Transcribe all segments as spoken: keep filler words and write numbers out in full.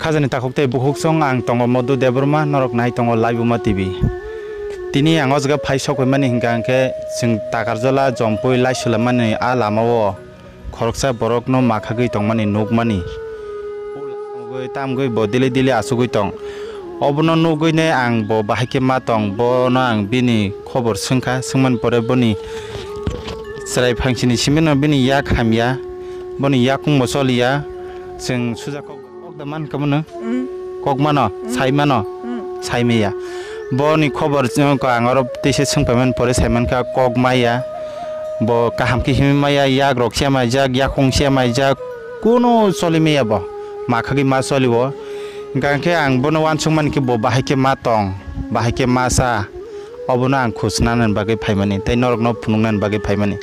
Khajani takhuk tei bukhuksong, ang tongo Madhu Debbarma, norok nai tongo Laibuma T V. Tini ang o jaga phai sok phaimani hwnkha hwnkhe chwng Takarjala Jompui Laisula mani a lama o khoroksa borokno makhagwi tongmani nukmani. Tamgwi, tamgwi bo dili dili achugwi tong. Obono nugwini ang bo bahai khe ma tong, bono ang bini khobor swngkha, swngmani pore boni chwrai phangsini simino bini yak hamya, boni yakungbo choliya, chwng suja kok. Kok da man kamo no? Mm. Kok mano, mm, sai mano, mm, sai maya. Boni khobor ko ang oro tisa swngpaimani pore sai mankha kok maya. Bo kaham khe himwi maya, yak rok se maijak, yakung se maijak, kunu choli maya bo. Makhagwi ma choli o. Hwnkha khe ang bono uansukmani khe bo bahai khe ma tong, bahai khe ma sa. Obono ang khusnani bagwi phaimani, tei norokno phunuknani bagwi phaimani.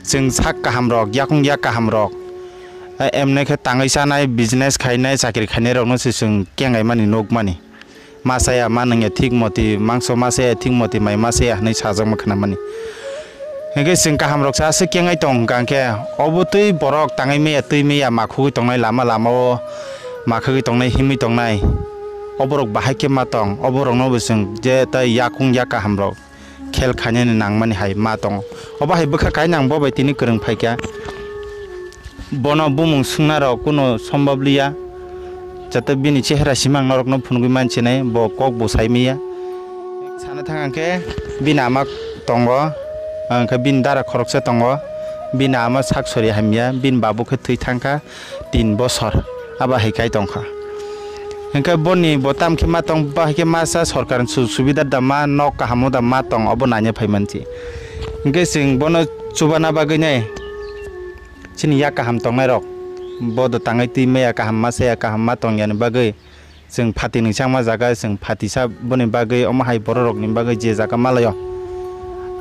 Chwng sak kaham rok, yakung yak kaham rok. Emne khe tangwi chanai, business khainai, chakri khainai rokno se chwng kengaimani nukmani. Ma chaya, ma nungya thik moti, mangso ma chaya, thik moti mai ma chaya hwnwi sajakma khnamani. Hinkhe chwng kaham rok sa se kengai tong hwnkha khe obo twi borok tangwi maya, twi maya, makhugwi tongnai lama lama o, makhugwi tongnai, himwi tongnai. Oborok bahai khe ma tong, oborokno bo chwng je tai yakung yak kaham rok khel khainani nangmani hai ma tongo. Obo hai bwkha kainwi ang bo bai tini kwrwng phaikha. Bono bumung swngna rok kuno sombab liya. Jate bini chehra simang norokno phunugwi manchinai, bo kok bo sai maya. Sana thang ang khe bini ama tongo, ang khe bini dara khoroksa tongo. Bini ama sak sori hamya, bini babu khe thwi thangkha. Tin bosor abo hai kai tongkha. Hingke boni bo tam khe ma tong, bo hai khe masa sorkar ni sujog subida da ma, nok kaham o da ma tong, obo nanya phai mansi. Hingke chwng bono chubana bagwi nai chini yak kaham tongnai rok, bo do tangwi twi maya kaham ma saya kaham ma tong yani bagwi. Chwng phati nungchangma jaga, chwng phatisa boni bagwi, omo hai borok rokni bagwi je jaga malaio,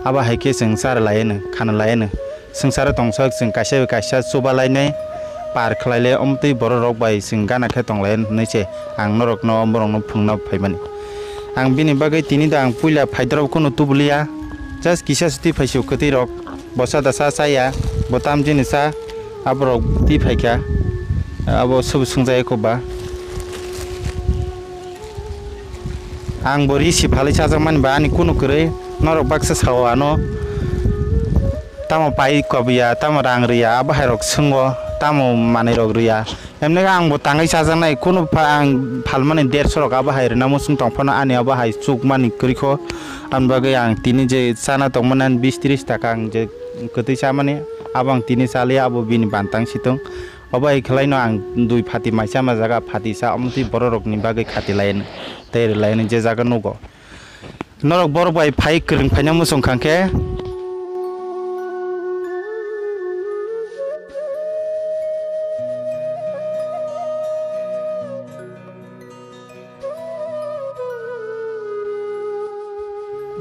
abo hai khe chwng chara laiano, khana laiano. Swngcharo tongsak chwng kaisa bai kaisa chuba lainai, par khlai lai, omo twi borok rok bai chwng gana khe tong lai hwnwi se ang norokno, borokno phunukna phaimani. Ang bini bagwi tini da ang puila phaidorok kheno tubuliya, just kisa se twi phaisio kwtwi rok. Bo sa da sa chaya, bo tam jini sa, aborok twi phaikha, abo subu swngjak eko ba. Ang bo ri si phalwi chajakmani ba ani kunu kwrwi, norok baksa sao ano, tamo pai kobiya, tamo rang riya, abo hai rok swngo, tamo manwi rok riya. Emne ang bo tangwi chajaknai, kunu pha-, ang phalmani derso rok abo hai rwna muchung tong phano ani abo hai chukmani kwrwikho. Aboni bagwi ang tini je chana tongmani ani bis tris taka ang je kwtwi chamani, abo ang tini chaliya, abo bini bantang si tong. Obo hai khlaino ang dui phati mai chama jaga, phati sa omo twi borok rokni bagwi khati laino, tei rwlaino je jaga nugo. Norok borok bai phai kwrwng phaina muchung kha khe.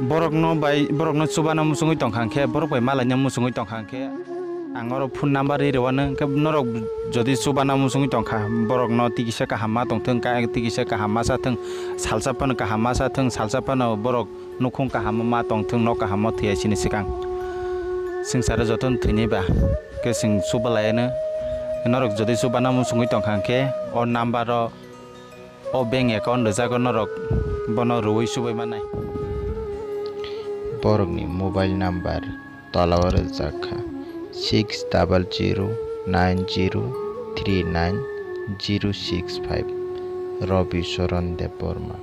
Borokno bai, borokno chubana muchungwi tongkha khe, borok bai malaina muchungwi tongkha khe. Ang oro phone number ri rwano, hwnkhe norok jodi chubana muchungwi tongkha, borokno tikisa kaham ma tongthwng, ka-, tikisa kaham ma chathwng, salsa phano kaham ma chathwng, salsa phano borok nukhung kaham ma tongthwng, nok kaham ma thwiya chini swkang. Swngcharo jotono thwinai ba, khe chwng chuba laiano. Norok jodi chubana muchungwi tongkha, hwnkhe o number o, o bank account rwjago norok, bono rwui chubai mannai. Borokni mobile number tola o rwjak kha, six double zero nine zero three nine zero six five, Robi Soron Debbarma.